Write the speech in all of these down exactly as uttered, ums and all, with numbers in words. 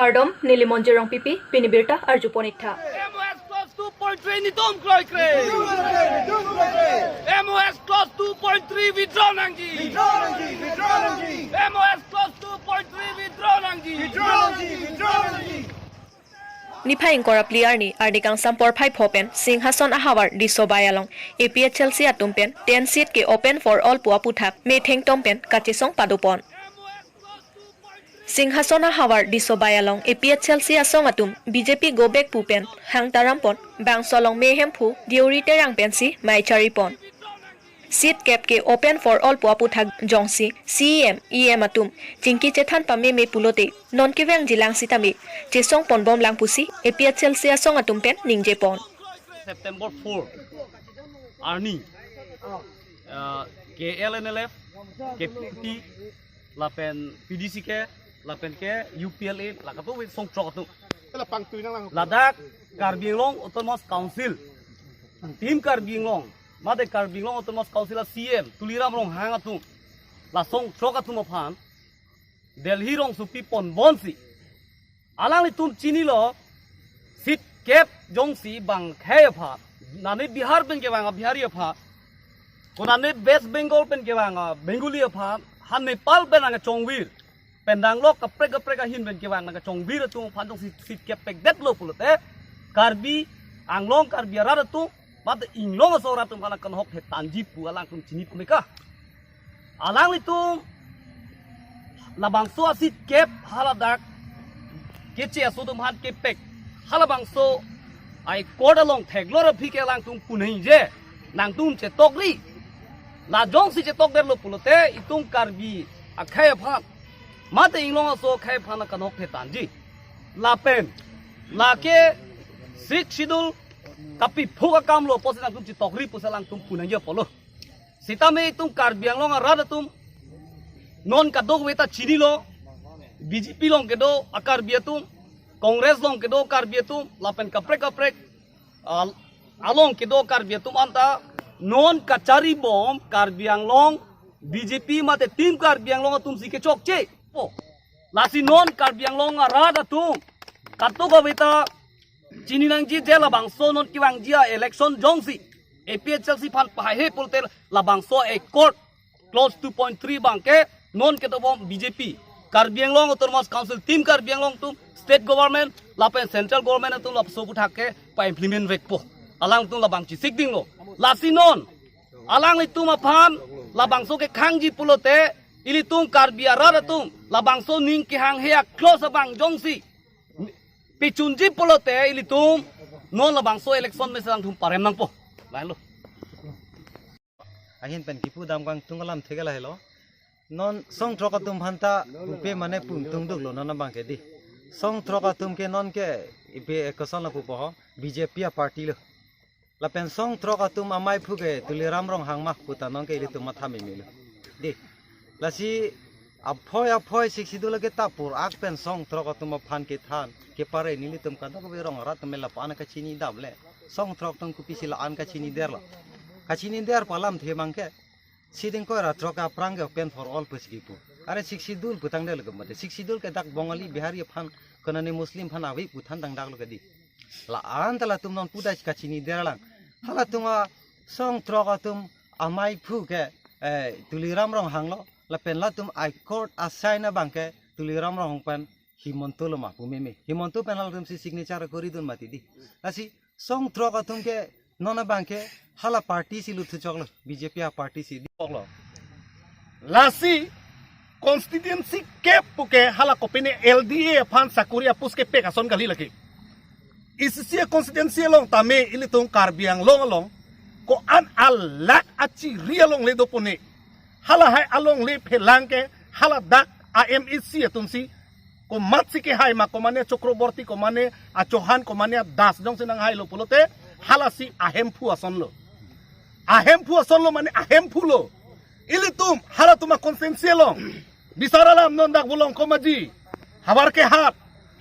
Kardom, neli Monjir Rongpipi, pini birta arjupon ik tha. M O S clause two point three netum kroikre. M O S clause two point three withdraw nangji. M O S clause two point three withdraw nangji. Niphai ingkoi ra phli arni, arni kangsam porphai pho pen Singhason ahavar Disobai along A P H L C atum pen ten seat ke open for all pu aputhak methengtom pen kachesong padopon. Singhason ahavar Disobai along A P H L C asong atum B J P go back pu pen hangtarampon, bangso along mehemphu Deuri Terang pensi mei charipon. Seat kep ke open for all pu aputhak jongsi C E M, E M atum chingki chethan pameme pulote non kevangji lang sitame chesongponbom lang pusi A P H L C asong atum pen ningjepon. September four arni, uh, K L N L F, K P P T, lapen P D C K, lapen ke U P L A, la katu song throk atum. Ladak Karbi Anglong Autonomous Council, Team Karbi Anglong, mate Karbi Anglong Autonomous Council a C E M Tuliram Ronghang atum, la song throk atum aphan Delhi rongsopi ponbonsi, alanglitum chinilo, seat kep jongsi bang akhei aphan, nane Bihar pen kevang a Bihari aphan, konane West Bengal pen kevang a Bengali aphan, ha Nepal pen nangkachongvir, pen danglok kaprek kaprek ahin pen kevang nangkachongvir atum aphan jongsi seat kep pekdetlo pulote, Karbi Anglong, Karbi arat atum, mate inglong aso arat atum aphan kanhok thetanji pu alangtum chini pumeka. Alanglitum labangso a seat kep haladak keche aso atum aphan kepek, halabangso a-accord along theklong aphi ke alangtum punhingje, nangtum chetokri. La jongsi chetokdetlo pulote itum Karbi akhei aphan, mate inglong aso akhei aphan kanhok thetanji. Lapen lake Sixth Schedule kapiphuk akamlo pusi nangtum chetokri pusi alangtum punhingje apotlo. Sitame itum Karbi Anglong arat atum non kadokave ta chinilo, B J P along kedo a Karbi atum, Congress along kedo Karbi atum, lapen kaprek kaprek, ah, along kedo Karbi atum anta non kacharibom Karbi Anglong B J P mate Team Karbi Anglong atumsi kechokche po. Lasi non Karbi Anglong arat atum kadokave ta chini nangji je labangso non kevangji a-election jongsi A P H L C aphan pahaihe pulote labangso accord clause two point three abangke non kedobom B J P, Karbi Anglong Autonomous Council, Team Karbi Anglong atum, state government lapen central government atum lapuson aputhak ke pa-implement vekpo. Alangtum labang chesik dinglo. Lasi non alanglitum aphan labangso kekhangji pulote, ilitum Karbi arat atum labangso ning kehanghe a-clause abang jongsi pechunji pulote ilitum non labangso election mesen alangtum parem nangpo. Lahenlo. Ahin pen kipu dam kangtung alamthe ke lahelo. Non song throk atum aphan ta pupe mane pum tungduklo non abangke di. Song throk atum ke non ke ipi ekosonlo pupo ho, B J P a-party lo. Lapen song throk atum amei aphu ke Tuliram Ronghang ma puta non ke ilitum matha mimilo. Di. Lasi aphoi aphoi Sixth Schedule ke ta pur-ak pen song throk atum aphan kethan kepare nelitum kadokave rong arat atum lapu-an kachini damle. Song throk atum kopisi la-an kachini derlo. Kachini der pu alamthe abangke, seat ingkoi ra throk aphrang ke open for all pusi kipu. Are Sixth Schedule pu tangdetlo ke mate. Sixth Schedule ke dak Bongali, Bihari aphan, konane Muslim aphan ave pu than tangdaklo ke di. La-an ta latum non pudai kachini derlang. Halatum asong throk atum amei aphu ke, eh, Tuliram Ronghang lo, lapen latum accord a-sign abangke Tuliram Ronghang pen Himanta lo ma pu meme. Himanta pen halatumsi signature koridun mati di. Lasi song throk atum ke non abangke hala party si luthu choklo, B J P a-party si di choklo. Lasi constituency kep puke hala kopine L D A aphan sakori a-post kepek ason kali lake. Isi isi constituency along tame ilitum Karbi Anglong along ko-an alak achiri alongle dopone. Halahai alongle phelang ke haladak a-M A C atumsi komatsi kehai ma, komane Chakraborty, komane a-Chauhan, komane Das jongsi nanghailo pulote, halasi ahemphu asonlo. Ahemphu asonlo mane ahemphulo. Ilitum halatum a-constituency along, bisar alam non dak Bulong Komaji, Havarkehat,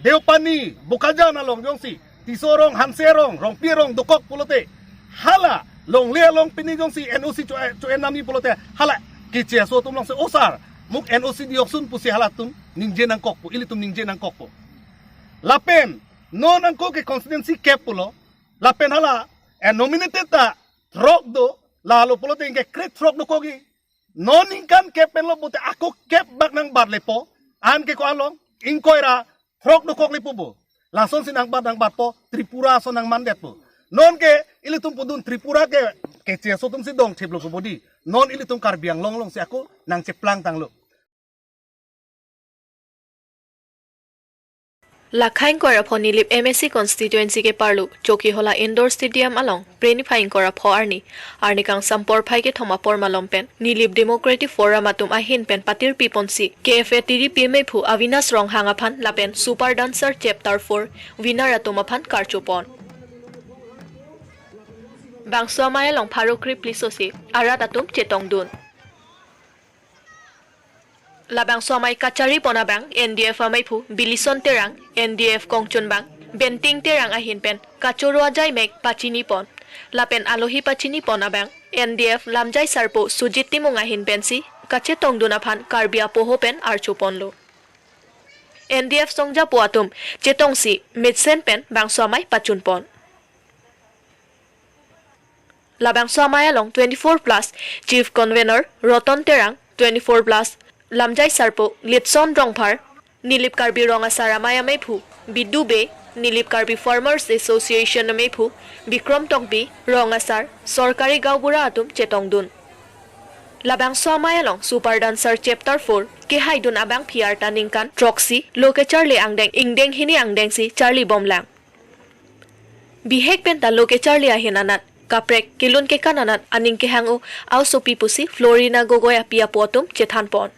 Deopani, Bokajan along jongsi Tisso rong, Hanse rong, Rongpi rong dokok pulote, hala longle along pini jongsi N O C cho-, cho-en nami pulote, hala keche aso atum alongsi, "O sir, muk N O C dioksun," pusi halatum ningje nangkokpo, ilitum ningje nangkokpo. Lapen non angko ke constituency kep pulo. Lapen hala, eh, nominated ta throk do, lalo pulote ingke kre-throk dokokji. Non ningkan kep penlo pulote ako kep bak nangbat lepo. Anke ko-an long, ingkoi ra throk dokok lepo bo. Lasonsi nangbat nangbatpo, Tripura ason nangmandetpo. Nonke ilitum pudun Tripura ke, keche aso atumsi dongthiplo ko bodi. Non ilitum Karbi Anglong alongsi ako nangcheplang tanglo. Lakhai ingkoi ra pho Nilip M A C constituency keparlo Chokihola Indoor Stadium along Phre niphai ingkoi ra pho arni, arni kangsam porphai kethom apor malom pen Nilip Democratic Forum atum ahin pen patirpi ponsi K F A tiripi meiphu Avinash Ronghang aphan lapen Super Dancer Chapter four winner atum aphan karchopon. Bangso amei along pharo krepli sosi arat atum chetongdun. Labangso amei kacharipon abang N D F ameiphu Bilison Terang, N D F kongchunbang Benting Terang ahin pen kachoro ajaimek pachinipon. Lapen alohi pachinipon abang N D F lamjai sarpo Sujit Timung ahin pensi kachetongdun aphan Karbi apoho pen archoponlo. N D F songjapo atum chetongsi mitsen pen bangso amei pachunpon. Labangso amei along twenty-four plus Chief Convener Roton Terang, twenty-four plus lamjai sarpo Litson Rongphar, Nilip Karbi Rong Asar Amei ameiphu Bidu Bey, Nilip Karbi Farmers Association ameiphu Bikrom Tokbi, Rong Asar, Sorkari Gaonbura atum chetongdun. Labangso amei along Super Dancer Chapter four kehaidun abangpi arta ningkan throksi lo kecharli angdeng ingdeng hini angdengsi charlibomlang. Bihek penta lo kecharli ahin anat, kaprek kelun kekan anat aning kehang-o aosopi pusi Florina Gogoi api apo atum chethanpon.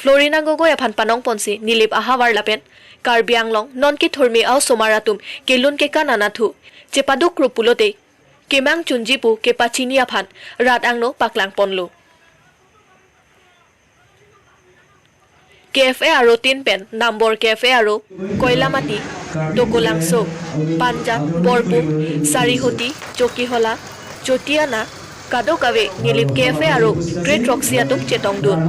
Florina Gogoi aphan panongponsi Nilip ahavar lapen Karbi Anglong non kethurmi aosomar atum kelun kekan anatthu chepadukrup pulote kemang chunji pu kepachini aphan rat angno paklangponlo. K F A aro tin pen Nambor K F A aro Koilamati, Tokolangso, Panja, Borpum, Sarihoti, Chokihola, Chotiana, kadokave Nilip K F A aro kre-throksi atum chetongdun.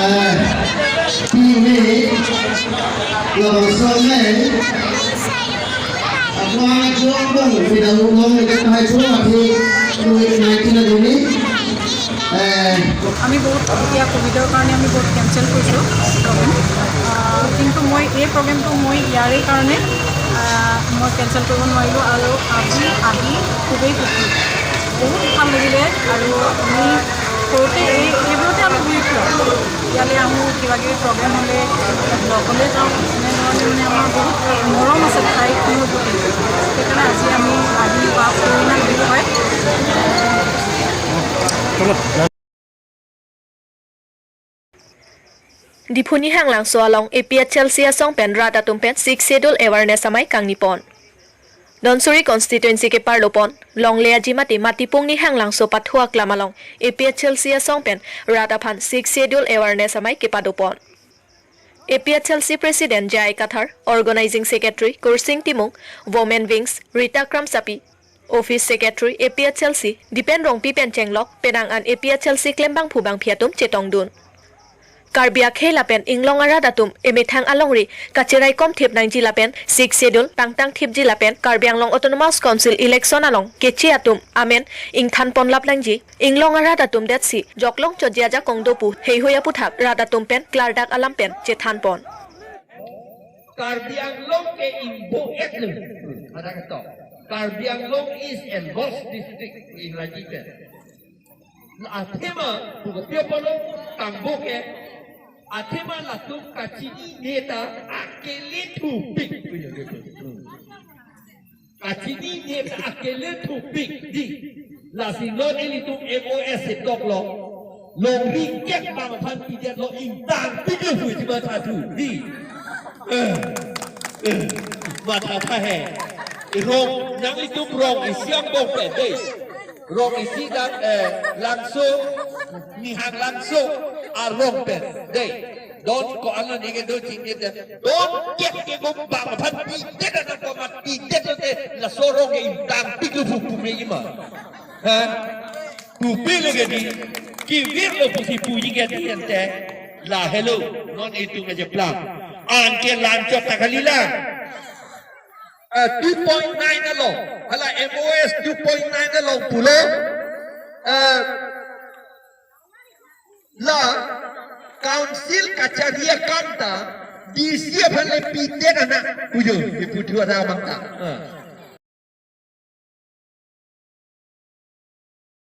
Eh, pini labangso amei aphuang ajo abang pidang ulong ke tahai pura aphi covid nineteen adini. Eh, আমি বহুত এতিয়া কভিডৰ কাৰণে আমি বহুত কেঞ্চেল কৰিছোঁ প্ৰগ্ৰেম। আহ, কিন্তু মই এই প্ৰগ্ৰেমটো মই ইয়াৰে কাৰণে, আহ, মই কেঞ্চেল কৰিব নোৱাৰিলোঁ আৰু আজি আহি খুবেই সুখী, বহুত ভাল লাগিলে। আৰু আমি সৰুতে এই এইবোৰতে আমি ঘূৰি ফুৰোঁ, ইয়ালৈ আহোঁ, কিবা কিবি প্ৰগ্ৰেম হ'লে ব্লকলৈ যাওঁ, এনেধৰণে মানে আমাৰ বহুত মৰম আছে ঠাইখনৰ প্ৰতি। সেইকাৰণে আজি আমি আহি বা পুৰণা বুলি কয়। Diphu Nihanglangso along A P H L C asong pen rat atum pen Sixth Schedule awareness amei kangnipon. Dhansiri constituency keparlopon Longle Ajimati Matipung Nihanglangso pathu aklam along A P H L C asong pen rat aphan Sixth Schedule awareness amei kepadopon. A P H L C President J I Kathar, Organizing Secretary Kursing Timung, Women Wings Rita Kramsapi, Office Secretary A P H L C Dipen Rongpi pen chenglok penang an A P H L C klembangphu bangphi atum chetongdun. Karbi akhei lapen inglong arat atum emethang alongri kacheraikom thip nangji lapen Sixth Schedule tangtang thipji lapen Karbi Anglong Autonomous Council election along keche atum amen ingthanpon lap nangji, inglong arat atum detsi joklong chotji ajakong do pu heihui aputhak rat atum pen klardak alam pen chethanpon. Karbi Anglong ke ingbo-et lo. Ada ketok. Karbi Anglong is a lost district in Rajiv. Athema, buka pio polo, tangbo ke, athema latum kachinine ta akele thupik. Kachinine ta akele thupik di. Lasi non ilitum M O S si doklo. Longri kek bang aphan pidetlo, ingtangpiklo pu ji mathathu di. Eh, eh, mathatha he. Rong, nanglitum rong isi angbong pen dei. Rong isi dan, eh, Langso, Nihanglangso arong pen dei. Don ko-an lo neke do chingit ya. Don kek ke ko bang aphan pidet na ko mat pidet lo te laso rong ke ingtangpiklo pu pu me ima. Ha? Pupe lo ke di, kevir lo pusi puji ke di ante, lahelo, non itum kacheplang. Anke la-anchot ta kali lang. Eh, two point nine along, hala M O S two point nine along pulo, eh, la council kachari akam ta D C aphan le pidet ana, ujo, keputhu ada abang ta. Eh.